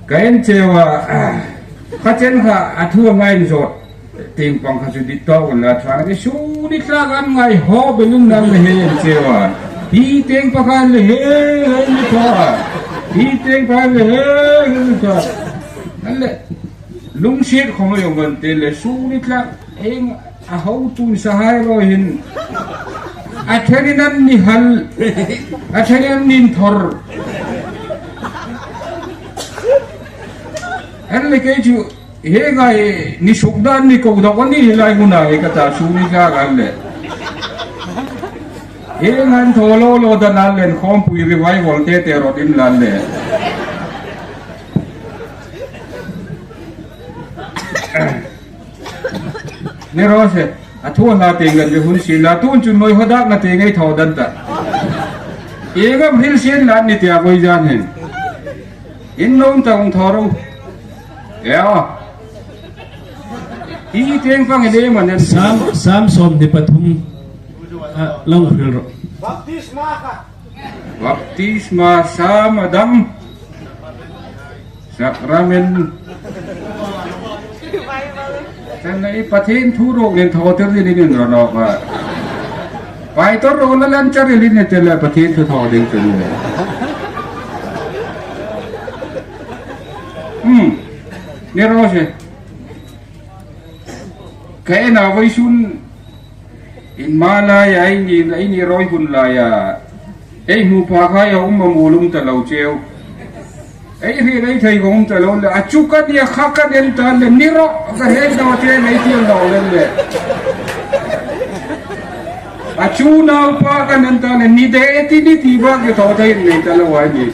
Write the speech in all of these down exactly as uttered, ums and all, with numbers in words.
Ka en cheu a, kha chen kha a thu a ngai zawt. Tieng pang kha chu dit tawk unla, thang ni su ni tlak an ngai haw belun nan le he en cheu a. Hi tieng pakhat le he, he ni thaw a. Hi tieng pakhat le he, he ni thaw a. An le, lungsiet khom a yong kan te le su ni tlak, eng a ho tun sa hai lo hin. A thenin an ni hal, a thenin an nin thor. An le kei chu, Hi ngai ni suk dan ni ko dawk a ni hi lai huna hi ka ta su ni ka kan le. Hi ngai thaw lo lo dan an len khawmpui revival te te rawt in lan le. Ni raw se, a thu hla te ngan ve hun si la tun chun noi hodak na te ngai thaw dan ta. Hi ngam hil sin lan ni te a voi jan hin. In nom ta ung thaw ro. Eo. Hi tieng pang hi dei man en. Sam, Sam sawm ni pathum. A, long hril ro. Baptisma kha. Baptisma, Sam, Adam. Sakramen. Kan ei Pathien thu ro nen thaw tir ding in ro no ba. Pai to ro la lan char ri ne te la Pathien thu thaw ding chun. Hmm. Ni raw se. Ka en a vawisun in hma laia, ei ni, ei ni rawi hun laia. Ei hmu pha khai a um a mu lum ta lo cheu. Ei hriet ei thei khom um ta lo le. A chu ka nia kha ka nen ta le ni ro. Ka he no che nei ti lo le le. A chu naupa ka nen ta le ni de ti ni ti ba ke thaw thei nei ta lo a ni.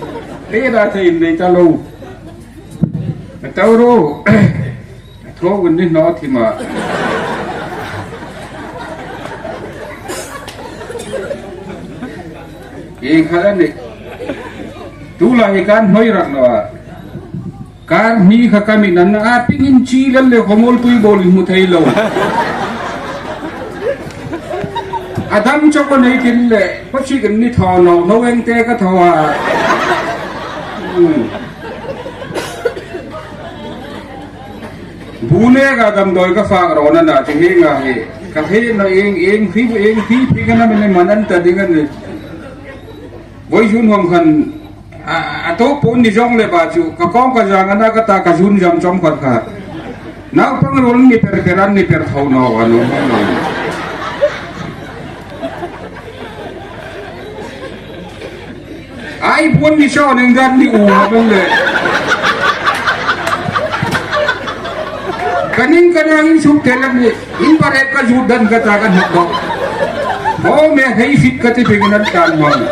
Ei da thei nei ta lo. Ka tau ro. Thaw un ni hnaw thima. Ieng kha la ni. Tu la hi kan hnoi rak naw a. Kar hni kha ka min an a pingin chi lal le khawmawl pui bawl in hmu thei lo. A dam chawk a nei tin le, paw chik an ni thaw naw, hno eng te ka thaw a. Hmm. Bu neka damdawi ka fak rawna na chi hi nga hi. Ka hriet naw ieng, ieng hri, ieng hri hri ka na min man an ta ding a ni. Vawisun hawm khan, a, a to pun ni zawng le ba chu, ka kawng ka zang a na ka ta ka zun zam chawm khat kha. Naupang ruol ni per per an ni per tho naw a nuom naw. Ai, buon ni saw neng dan ni u a bang le. Ka ning ka nang in suk te lang ni, in paret ka zut dan ka ta ka hak bawk. Aw, me hei fit ka ti ping nan tan mang.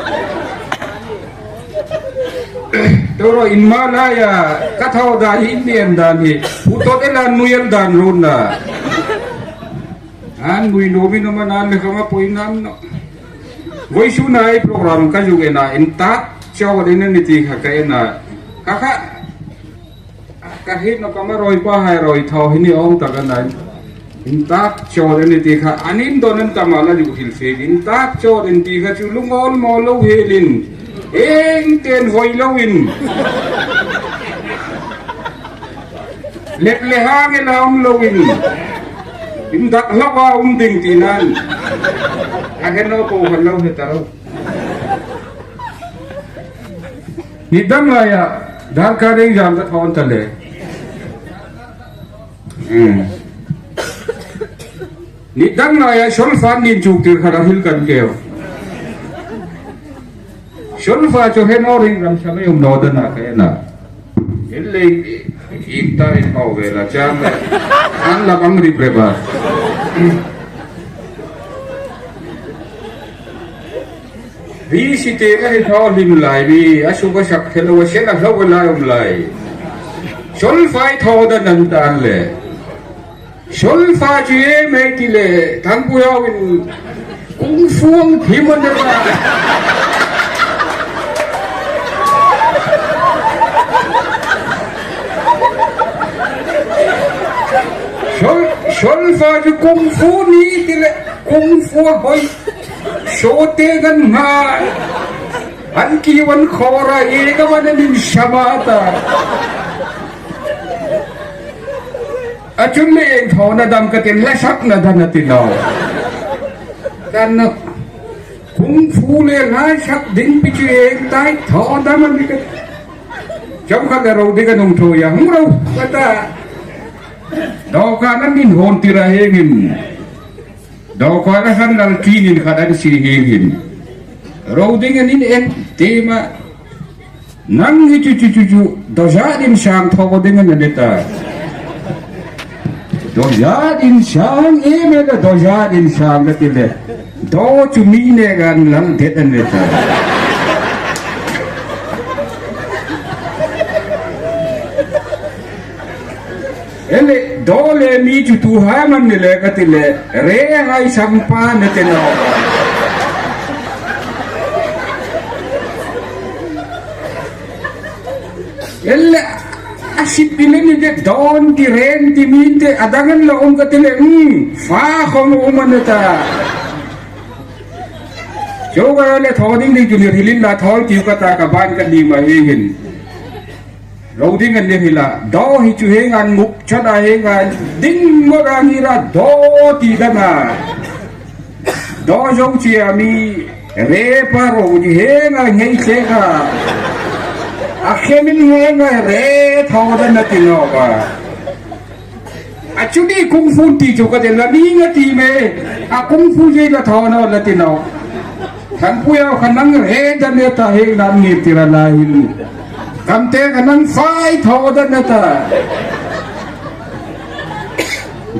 Toro in hma laia, ka thaw dan hi in ni en dan hi. Pu tot el an nu el dan run na. An nui nuom in um a na le khawm a poi nam naw. Vawisun a ei program ka zuk en a, in tak chau ding a ni ti kha ka en a. Ka kha, ka hriet naw ka ma rawi pa hai rawi thaw hi ni awm tak a na. In tak chau ding a ni ti kha, an indawn an tam a la zuk hril fe. In tak chau ding ti kha chu lungawl mawl lo helin. Eng ten voi loin. Let le hang el a um loin. In dak hlak a um ding ti nan. A he naw po han lo he ta ro. Ni dang laia, darkar ding zam ka thawn ta le. Hmm. Ni dang laia, solfa nin chuk tir kha ka hil kan keu. Solfa chu he naw ring ram sa mei um naw dan a ka en a. In le in ta in mau ve la chang le. An la bang ri pre ba. Ri si te ka ni thaw hlim lai mi, a su ka sak thei lo, a se la hlau lai um lai. Solfa i thaw dan an tan le. Solfa chu e mei ti le, thang ku yau in kung fu ang thi man de ba. Sol, solfa chu kung fu ni ti le, kung fu hoi. Sote kan nga. An ki wan khora e ka wan min shama ta. Chun le ieng thawna dam ka ti, hla sakna dam a ti naw. Kan kung fu le hla sak ding pi chu ieng tai thaw dam a ni ka. Chawmkhat le Roding an hung ṭhuoi a, hung ro, ka ta. Dawkana min hon tir a hieng hin. Dawkana khan Laltinin khat an sie hieng hin. Roding an inentiem a. Nang hi chu chu chu chu, dawzât insâng thaw ding a ni ta. Dawzât insâng, iem a na dawzât insâng ka ti le. Daw chu mi nêk an lal det a ni ta. Ele, daw le mi chu tuhai am an ni le ka ti le, rehai sam pa ni ti naw. Ele, a sip le ni de dawn ti ren ti min te a dang an la um ka ti le, hmm, fa khom um a ni ta. Chu ka le thaw ding ding chu ni rilin la thaw ti ka ta ka ban ka ni ma hi hin. Roding an ni hi la, daw hi chu hieng an muk chawt a hieng an ding mawt a ni la daw ti dang a. Daw zo chi a mi re pa ro ni hieng a ngei che ka. A khemin hieng a re thaw dam a ti naw ka. A chu ni kung fu ti chu ka ti la ni nga ti me. A kung fu je la thaw naw la ti naw. Thangpuiau khan nang re dam e ta he nan ni ti ra la hin. Kamte khan nang fai thaw dam e ta.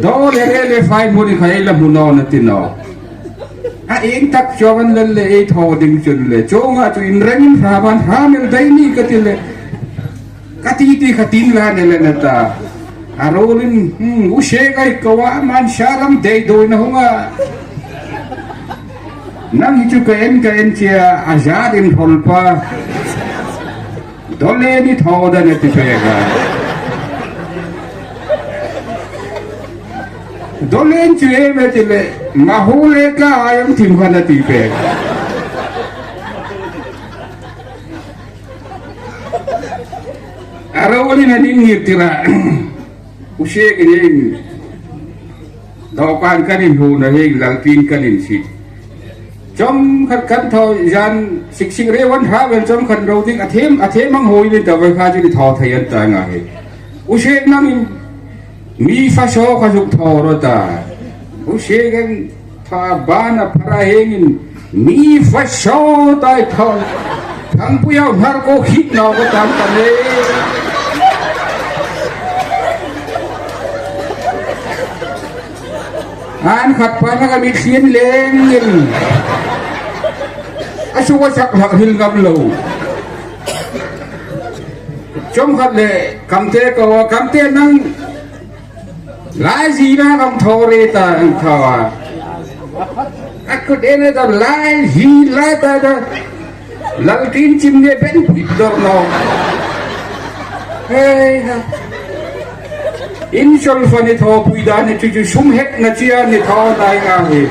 Daw le re le fai mu ni khai la mu naw na ti naw. A ieng tak chuong an lal le ei thaw ding chun le. Chuong a chu in reng in hra ban hra mel dai ni ka ti le. Ka ti ti ka tin la ne le na ta. A rolin, hmm, u se kai ka wa man saram dei doi na hunga. Nang hi chu ka en ka en che a, a zat in hol pa. Dole ni thaw dam a ti pek a. Dole chu e me ti le, ma hu le ka ai am thim khan a ti pek. A ro ni na ning ngir tira. U se ke ni. Dawkan kan inhuna hei, Laltin kan insi. Chawmkhat kan thaw zan sik sik re wan hra vel chawmkhat Roding a them, a them ang hoi le ta vai kha chu thaw thei an ta nga he. U se nang in mi fa so kha zuk thaw ro ta. U se kan tha ban a phara hengin mi fa so tai thaw. Thangpuiau hnar ko khit naw ka tam ta le. An khat pa na ka mit sien leng in. A su wa sak lak hil ngam lo. Chawmkhat le Kamte ka wa, Kamte nang lai zi na kam thaw re ta ang thaw a. A kut e na ta lai zi la ta ta. Laltin chim ne ben pit dor lo. Hei ha. In solfa ni thaw pui dan ni chu chu sum hek na chia ni thaw dai ka hi.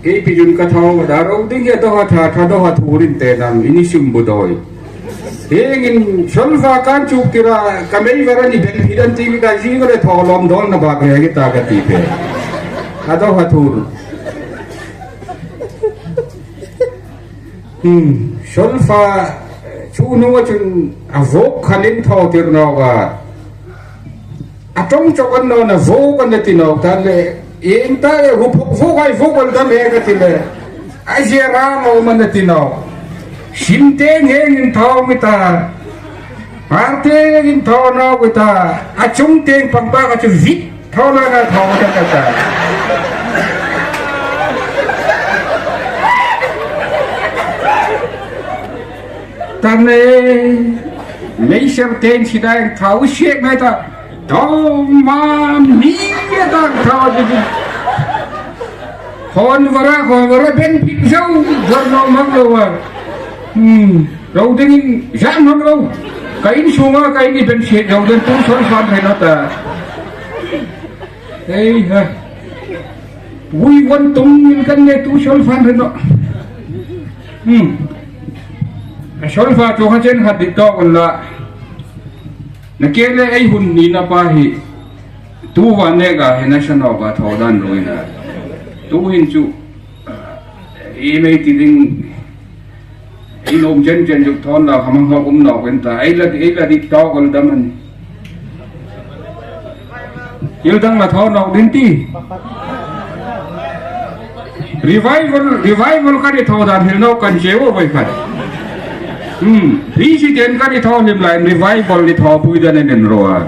Kei pi jun ka thaw da ro ding ya do ha tha tha do ha thu rin te nam ini sum bu doi. Hengin solfa kan chuk tira ka mei vara ni ben pit an ti mi ka ji ngore thaw lom dol na ba ke ta ka ti pe. A do ha thu. Hmm, solfa chu nu chun a vok khanin thaw tir naw ka. A tong chok an naw na vok an ti naw ta le. Eng ta e hu phok vok ai vok al dam e ka ti le. A je ra mo man ti naw. Sim te ngeng in thaw mi ta. Parte in thaw naw ka ta. A chung teng pang pa ka chu vit. Thaw la na thaw ka ta ta. Ta ne. Mei ser ten si dai thaw siek mai ta. Dawm ma mi ta thaw di di. Hon vara, hon vara ben pit zau, zau no mang lo wa. Hmm, ro dingin zan mang lo. Ka in sunga ka in i ben siek ro ding tu solfa ni naw ta. Hei ha. Ui wan tum min kan ne tu solfa ni naw. Hmm. A solfa chu ha chen ha di to la. Nakie le ei hun ni na pa hi, tu va ne ga he na sano ba tho dan ruina. Tu hin chu, i mei ti ding, i nom chen chen juk thon la, hamang ha um no ken ta, ei la, ei la dik tau kol dam an. Il dang la tho nawk ding ti. Revival, revival ka ni tho dan hil nawk kan che u voi khat. Hmm, president ka ni tho hlim lai revival ni tho pui dan en ro a.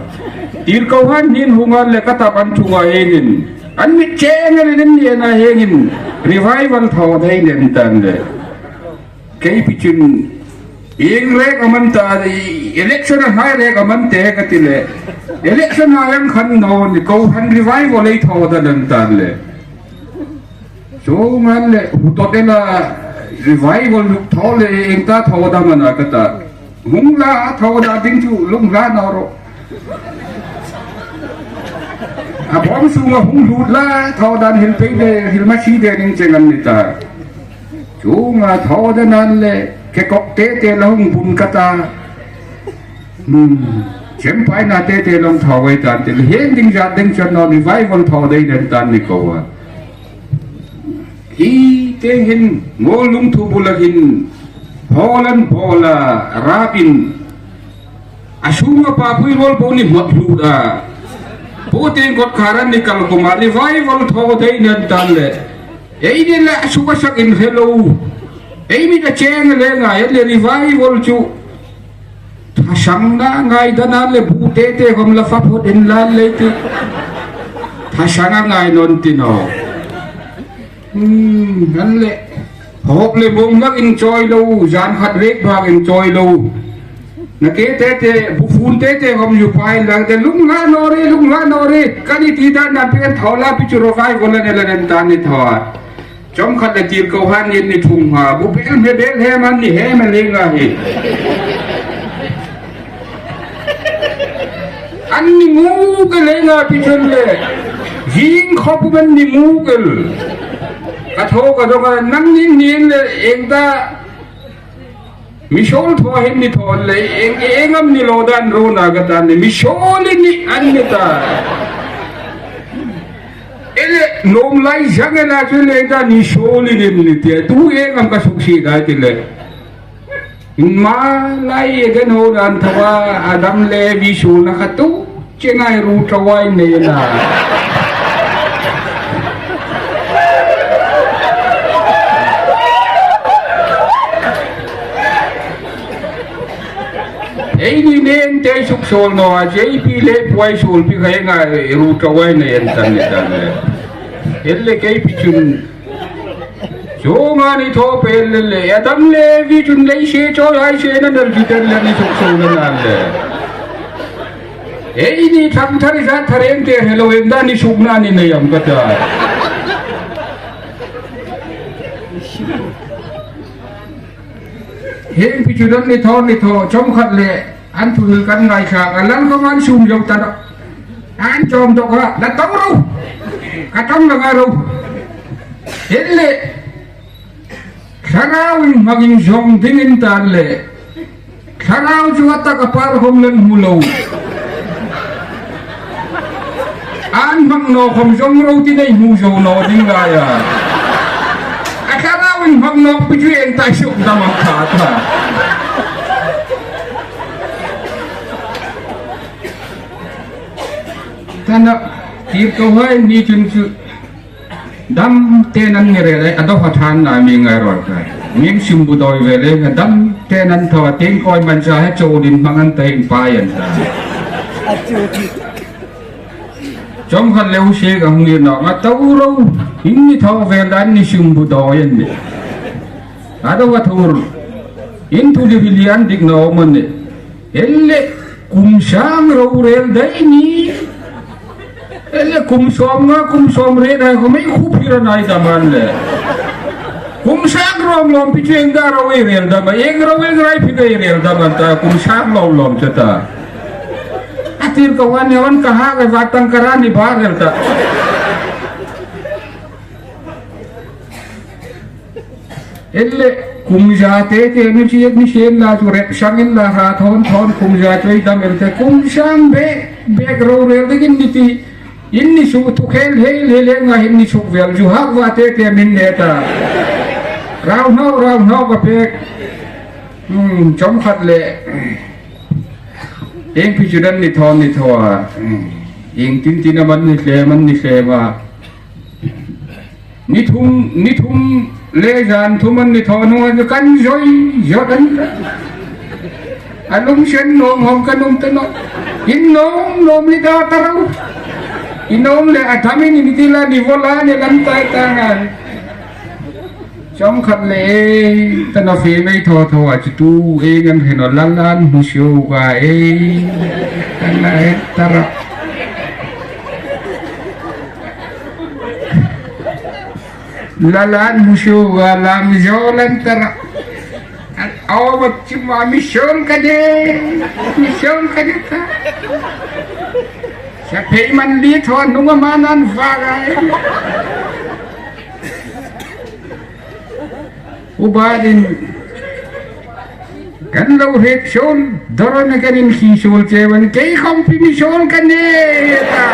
Tirko han hin hung an le ka tap an thu a hengin. An mit cheng el nen ni na hengin. Revival tho dai nen tan le. Kei pi chun, ieng rek a man ta, election a hnai rek a man te ka ti le. Election a yang khan no ni ko han revival ei tho ta dan tan le. Chuong an le, hu to te la revival luk tho le, eng ta tho da mana ka ta. Hung la tho da ding chu lung la no ro. A bawm sunga hung lut la, tho dan hil pei de, hil ma si de ning cheng an ni ta. Chunga tho dan an le, ke kok te te la hung bun ka ta. Hmm. Chem pai na te te long tho wei tan te, heng ding zat ding chan no revival tho dei den tan ni ko a. Hi te hin, ngol lung thu bula hin, holan bola, rabin, a sunga pa pui rol bo ni hmot hlu da. Po teng kot kharan ni kal koma revival tho dei nen tan le. Ei ni le a sunga sak in hello. Ei mi da cheng le ngai le revival chu. Thasang na ngai da na le bu te te hom la fa phot in la le ti. Thasang a ngai non ti no. Hmm, an le. Hop le bong nak in choi lo, zan khat rek bak in choi lo. Na ke te te, bu fun te te hom yu pai lang te, lung la no re, lung la no re. Ka ni ti dan na pen thaw la pi chu ro vai go la ne la nen ta ni thaw. Chom khat le tir ko han yen ni thung ha, bu bel me bel he man ni he man le nga hi. An ni ngu ke le nga pi chun le. Jing khop man ni ngu ke. Ka tho ka dong a nang ning ning le eng ta. Mi sol tho hin ni tho le eng, eng am ni lo dan ro na ka ta ni mi sol ni an ni ta. Ele nom lai zang e la chu le ta ni sol ni ni te. Tu eng am ka suk si da ti le. Malai e kan ho dan thawa Adam le Evi su na khatu chengai ru tawai ne na. Ei ni nen te suk sol no a J P le puai sol pi khai ngai ru tawai ne en tan ne tan ne. Hel le kei pi chun. Chunga ni tho pel le le, Adam le Evi chun lei se choi hai se na nal ju ten le ni suk so na nal le. Ei ni thang thar za thar en te helo en da ni suk na ni nei am ka ta. Heng pi chu don ni tho ni tho, chom khat le, an thu hil kan ngai kha, a lang ko man sum lo ta do. An chom do ka, la tong ro. Ka tong la nga ro. Hel le, thlarau in hmang in zong ding in tan le. Thlarau chu a tak a par hom len hmu lo. An hmang no khom zong ro ti nei hmu zo no ding lai a. A thlarau in hmang no pi chu en ta suk dam a kha ta. Tana, tir ko hai ni chun chu. Dam te nan ni re le, a do ha than na mi ngai ro ta. Min sim bu doi ve le, dam te nan thaw a tin koi man cha he cho din hmang an te in pa yan ta. Chom khat le u se ga hung ni no, nga tau ro, in ni thaw ve dan ni sim bu doi an ni. A do wa thur, in thu li li an dik no man ni. Ele kum sang ro rel dai ni. Ele kum som nga kum som re dai ko mai khup hira nai da man le. Kum sang rom lom pi cheng da ro e rel da ma eng ro e rai pi dai rel da man ta kum sang lom lom cha ta. A tir ka wan ne wan ka ha ka va tang ka ra ni ba rel ta. Ele Kum za te te ni chi ni sien la chu rep sang in la ha thon thon kum za chu ei dam el te kum sang be be ro rel dingin ni ti. In ni su tu khel hei le le nga hin ni su vel ju hak va te te min ne ta. Rau no rau no ka pe. Hmm, chom khat le. Eng pi chu dan ni thon ni tho a. Hmm. Eng tin tin a man ni hle man ni hle ma. Ni thum, ni thum le zan thum an ni thaw naw a, kan zoi zot an. A lung sen nuom hom kan um ta naw. In nuom nuom ni ta ta ro. In nuom le a tham in ni ti la ni vola ni lam tai ta ngan. Chom khat le ta naw fe mei thaw thaw a chu tu e ngan he naw la lan hmu siu ka e. Kan la e ta ra. La lan hmu siu ka lam zo lan ta ra. An aw bat chi ma mi siol ka de. Mi siol ka de ta. Sa pei man li thaw nunga ma nan va ga e. Ubatin kan lo hriet suol, dawr a kan inkhing suol che van kei khawm pi mi suol ka ni ta.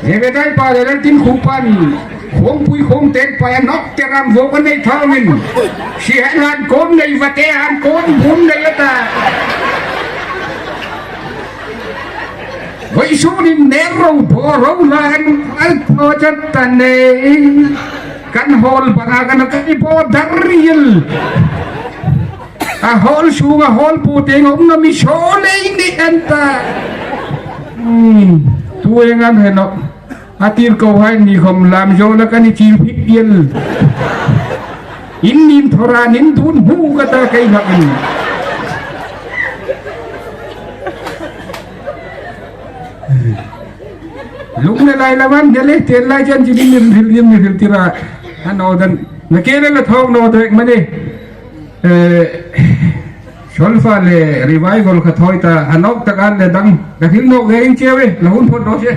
He be dai pa le tin khu pan, khong pui khong ten pa ya nok te ram vo kan nei thawngin. Si han han kon nei va te han kon bun nei ta. Vawisun hin ner ro bo ro la an al po chat ta nei. Kan hall banga kan kan i bo dar riel. A hall sunga hall po te ngom na mi so nei ni an ta. Hmm, tu e ngan he no. A tir ko hai ni khom lam zo la kan i chil phit riel. In nin thora nin dun bu ka ta kai hak in. Lung le lai la man de le tel lai chan chi din rin rin rin rin tira. Ano dan na ke le la thong no dek mane. Eh, solfa le revival ka thoi ta anok tak an le dang ka thil no ge in che ve la hun phot no che.